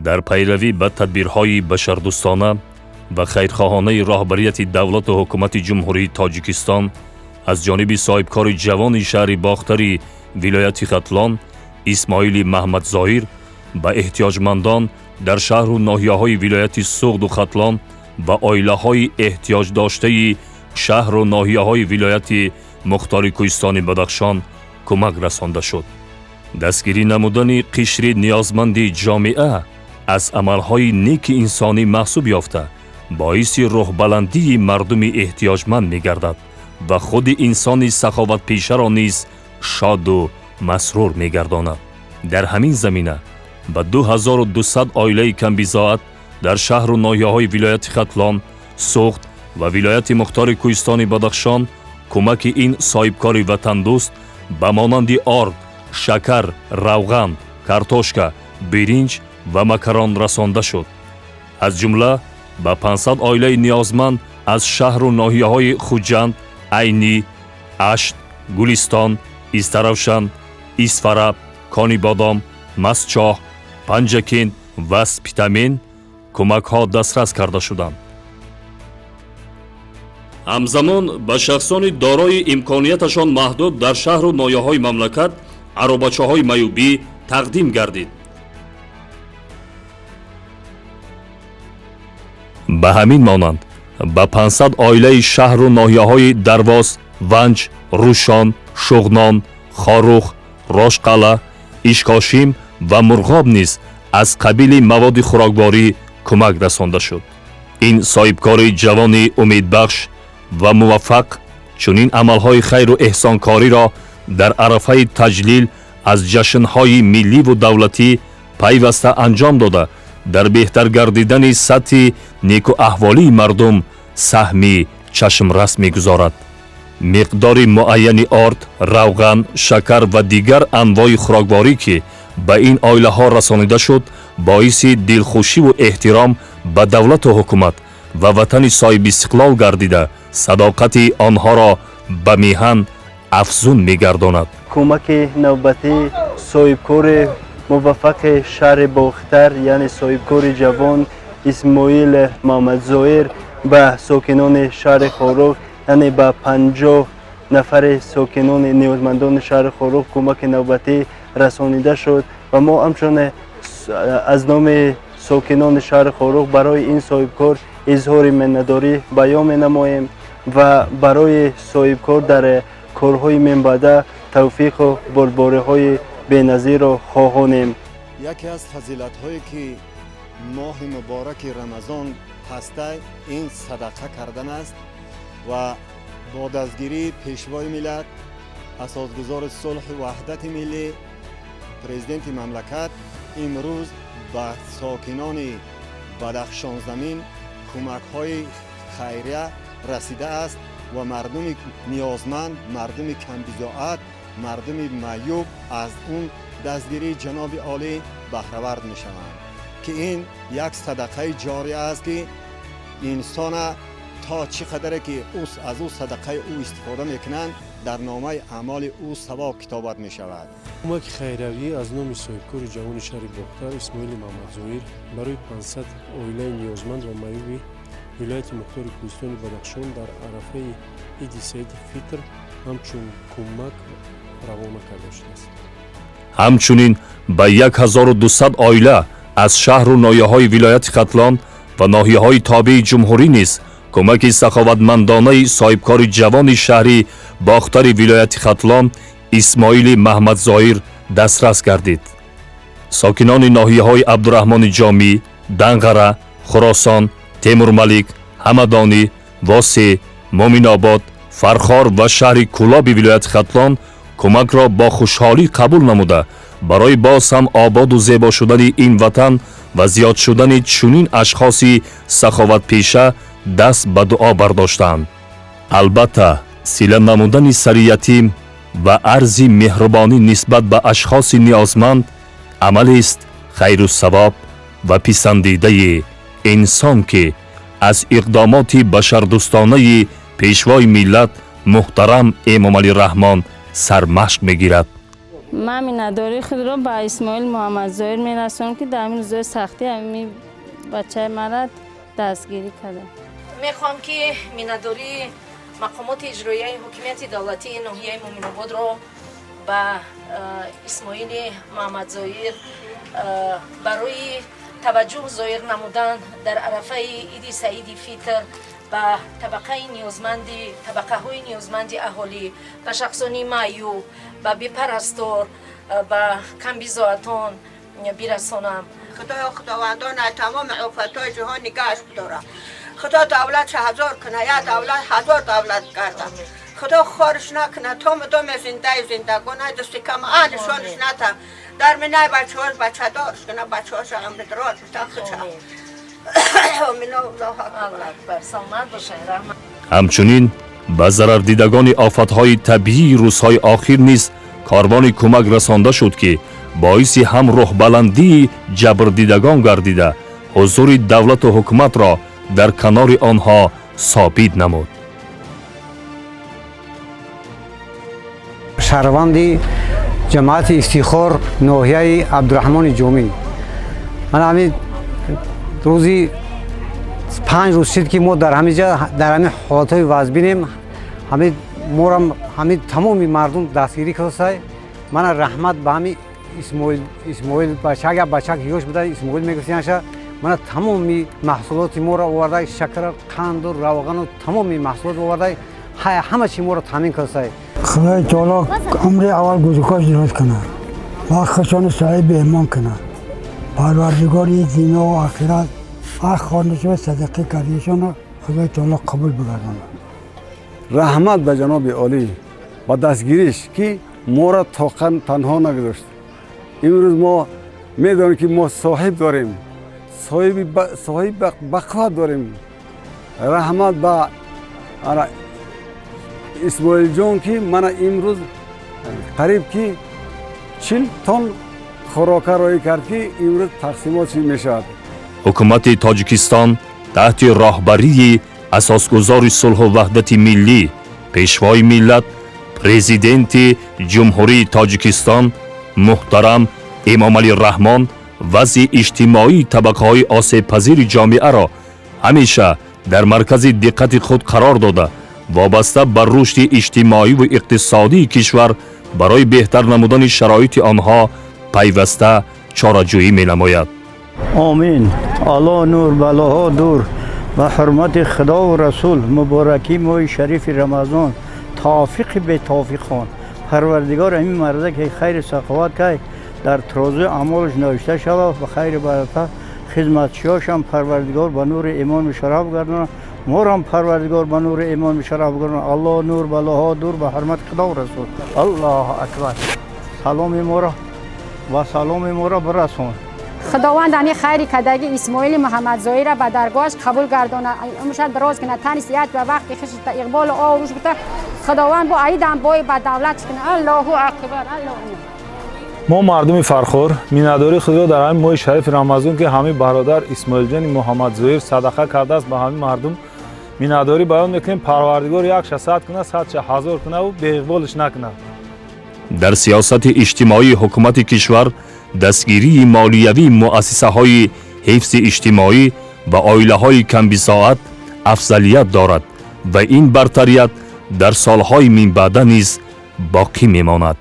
Дар пайравӣ ба тадбирҳои башардӯстона ва хайрхоҳонаи роҳбарияти давлату ҳукумати Ҷумҳурии Тоҷикистон аз ҷониби соҳибкори ҷавони шаҳри Бохтари вилояти Хатлон Исмоили Маҳмадзоҳир ба эҳтиёҷмандон дар шаҳру ноҳияҳои вилояти Суғду Хатлон ва оилаҳои эҳтиёҷдоштаи шаҳру ноҳияҳои вилояти Мухтори Кӯҳистони Бадахшон кӯмак расонда шуд. Дастгирӣ намудани қишри ниёзманди ҷомеа аз амалҳои неки инсонӣ маҳсуб ёфта, боиси рӯҳбаландии мардуми эҳтиёҷманд мегардад ва худи инсони саховатпешаро низ шоду масрур мегардонад. Дар ҳамин замина ба 2200 оилаи камбизоат дар шаҳру ноҳияҳои вилояти Хатлон, Суғд ва вилояти Мухтори Кӯҳистони Бадахшон кӯмаки ин соҳибкори ватандӯст ба монанди орд, шакар, равған, картошка, биринҷ ва макарон расонда шуд. Аз ҷумла ба 500 оилаи ниёзманд аз шаҳру ноҳияҳои Хуҷанд, Айнӣ, Ашт, Гулистон, Истаравшан, Исфара, Конибодом, Мастчоҳ, Панҷакент ва Спитамен кӯмакҳо дастрас карда шуданд. Ҳамзамон ба шахсони дорои имконияташон маҳдуд дар шаҳру ноҳияҳои мамлакат аробачаҳои маъюбӣ тақдим гардид. Ба ҳамин монанд ба 500 оилаи шаҳру ноҳияҳои Дарвоз, Ванҷ, Рӯшон, Шуғнон, Хоруғ, Рошқалъа, Ишкошим ва Мурғоб низ аз қабили маводи хӯрокворӣ кӯмак расонда шуд. Ин соҳибкори ҷавони умедбахш ва муваффақ чунин амалҳои хайру эҳсонкориро дар арафаи таҷлил аз ҷашнҳои милливу давлатӣ пайваста анҷом дода, дар беҳтар гардидани сатҳи некуаҳволии мардум саҳми чашмрас мегузорад. Миқдори муайяни орд, равған, шакар ва дигар анвои хӯрокворӣ, ки ба ин оилаҳо расонида шуд, боиси дилхушиву эҳтиром ба давлату ҳукумат ва ватани соҳибистиқлол гардида, садоқати онҳоро ба меҳан афзун мегардонад. Кӯмаки навбатии соҳибкори муваффақи шаҳри Бохтар, яъне соҳибкори ҷавон Исмоил Муҳаммадзоир ба сокинони шаҳри Хоруғ, яъне ба 50 нафари сокинони ниёзмандони шаҳри Хоруғ кӯмаки навбатӣ расонида шуд ва мо ҳамчун аз номи сокинони шаҳри Хоруғ барои ин соҳибкор изҳори миннатдорӣ баён менамоем ва барои соҳибкор дар корҳои минбаъда тавфиқу бурдбориҳои беназирро хоҳонем. Яке аз фазилатҳое, ки моҳи мубораки Рамазон ҳастай, ин садақа кардан аст ва бо дастгирии Пешвои миллат, асосгузори сулҳу ваҳдати миллӣ, Президенти мамлакат, имрӯз ба сокинони Бадахшонзамин кӯмакҳои хайрия расидааст ва мардуми ниёзманд, мардуми камбизоат, мардуми маъюб аз он дастгирии ҷаноби олӣ баҳравард мешаванд, ки ин як садақаи ҷория аст, ки инсона то чӣ қадаре ки аз ӯ садақаи ӯ истифода мекунанд, дар номаи аъмоли ӯ савоб китобат мешавад. Кӯмаки хайравӣ аз номи соҳибкори ҷавони шаҳри Бохтар Исмоили Маҳмадзоир барои 500 оилаи ниёзманд ва маъюби вилояти Мухтори Кӯҳистони Бадахшон дар арафаи Иди Саиди Фитр ҳамчун кӯмак равона карда шудааст. Ҳамчунин ба 1200 оила аз шаҳру ноҳияҳои вилояти Хатлон ва ноҳияҳои тобеи ҷумҳурӣ низ кӯмаки саховатмандонаи соҳибкори ҷавони шаҳри Бохтари вилояти Хатлон Исмоили Маҳмадзоир дастрас гардид. Сокинони ноҳияҳои Абдураҳмони Ҷомӣ, Данғара, Хуросон, Темурмалик, Ҳамадонӣ, Восе, Муъминобод, Фархор ва шаҳри Кӯлоби вилояти Хатлон кӯмакро бо хушҳолӣ қабул намуда, барои боз ҳам ободу зебо шудани ин ватан ва зиёд шудани чунин ашхоси саховатпеша даст ба дуо бардоштаанд. Албатта, сила намудани сари ятим ва арзи меҳрубонӣ нисбат ба ашхоси ниёзманд амалест хайру савоб ва писандидаи инсон, ки аз иқдомоти башардӯстонаи Пешвои миллат муҳтарам Эмомалӣ Раҳмон сармашқ мегирад. Ман миннатдории худро ба Исмоил Муҳаммадзоир мерасонам, ки дар ҳамин рӯзои сахтӣ ҳамин бачаи мара дастгирӣ карда. Мехоҳам, ки миннатдории мақомоти иҷроияи ҳокимияти давлатии ноҳияи Муъминободро ба Исмоили Муҳаммадзоир барои таваҷҷӯҳ зоҳир намудан дар арафаи Иди Саиди Фитр ба табақаи ниёзманди табақаҳои ниёзманди аҳолӣ, ба шахсони маъюб, ба бепарастор, ба камбизоатон бирасонам. Худоё, худовандон аз тамоми офатҳои ҷаҳон нигаҳаш бидорад. Худо давлатша ҳазор куна, як давлат ҳазор давлат гарда. Худо хорш накуна, то мудоме зиндаи зиндагона, дасти кам нишонаш ната. Дар минаи бачаҳош бачадорш куна, бачаҳоша умри дароз бита худша. Омин, Аллоҳу акбар. Саломат бошед, раҳмат. Ҳамчунин ба зарардидагони офатҳои табиии рӯзҳои охир низ корвони кӯмак расонда шуд, ки боиси ҳам рӯҳбаландии ҷабрдидагон гардида, ҳузури давлату ҳукуматро дар канори онҳо собит намуд. Шаҳрванди ҷамоати Ифтихор, ноҳияи Абдураҳмони Ҷомӣ. Ман ҳамин рӯзи 5 рӯз шид, ки мо дар ҳамин ҷа дар ҳамин ҳолатҳои вазбинем. Ҳамин морам ҳамин тамоми мардум дастгирӣ кардасай. Мана раҳмат ба ҳамин Исмоил. Исмоил бачак, як бачак ёш буда, Исмоил мегуфтиянша. Мана тамоми маҳсулоти моро оварда, шакара, қанду равғану тамоми маҳсулот оварда, ҳама чи моро таъмин кардасай. Худои таоло умри аввал гузукош дуруст кунад ва худшони соҳиби имон кунад. Парвардигори дунё ахират ҳар хонишо садақа кардишона Худои таоло қабул бигардонад. Раҳмат ба ҷаноби олӣ, ба дастгириш, ки моро тоқан танҳо нагузошт. Имрӯз мо медонем, ки мо соҳиб дорем, соҳиб бақувват дорем. Раҳмат ба Исмоилҷон, ки мана имрӯз қариб ки 40 тонн хӯрока роҳӣ кард, ки имрӯз тақсимот мешавад. Ҳукумати Тоҷикистон таҳти роҳбарии асосгузори сулҳу ваҳдати миллӣ, Пешвои миллат, Президенти Ҷумҳурии Тоҷикистон муҳтарам Эмомалӣ Раҳмон вазъи иҷтимоии табақаҳои осебпазири ҷомеаро ҳамеша дар маркази диққати худ қарор дода, вобаста ба рушди иҷтимоиву иқтисодии кишвар барои беҳтар намудани шароити онҳо пайваста чораҷӯӣ менамояд. Омин. Аллоҳ нур, балоҳо дур. Ба ҳурмати Худову Расул, муборакӣ моҳи шарифи Рамазон, тавфиқи бетавфиқон. Парвардигор ҳамин марда ки хайри саховат кай, дар тарозуи аъмолаш навишта шавад ба хайри баракат. Хизматчиёшам Парвардигор ба нури имон мушарраф гардонад. Морам Парвардигор ба нури имон мушарраф гардонад. Аллоҳ нур, балоҳо дур, ба ҳурмати Худову Расул. Аллоҳу акбар. Саломи моро ва саломи моро бирасон. Худованд ҳами хайри кадаги Исмоили Муҳаммадзоира ба даргоҳаш қабул гардонад, умршад дароз кунад, тани сиҳат ба вақти хиш иқболу оруш бута. Худованд бо аидам бой ба давлат кунад. Аллоҳу акбар, Аллоҳу. Мо мардуми Фархор миннатдории худро дар ҳамин моҳи шарифи Рамазон, ки ҳамин бародар Исмоилҷони Муҳаммадзоир садақа кардааст, ба ҳамин мардум миннатдорӣ баён мекунем. Парвардигор якша сад кунад, садша ҳазор кунаву беиқболиш накунад. Дар сиёсати иҷтимоии ҳукумати кишвар дастгирии молиявии муассисаҳои ҳифзи иҷтимоӣ ва оилаҳои камбизоат афзалият дорад ва ин бартарият дар солҳои минбаъда низ боқӣ мемонад.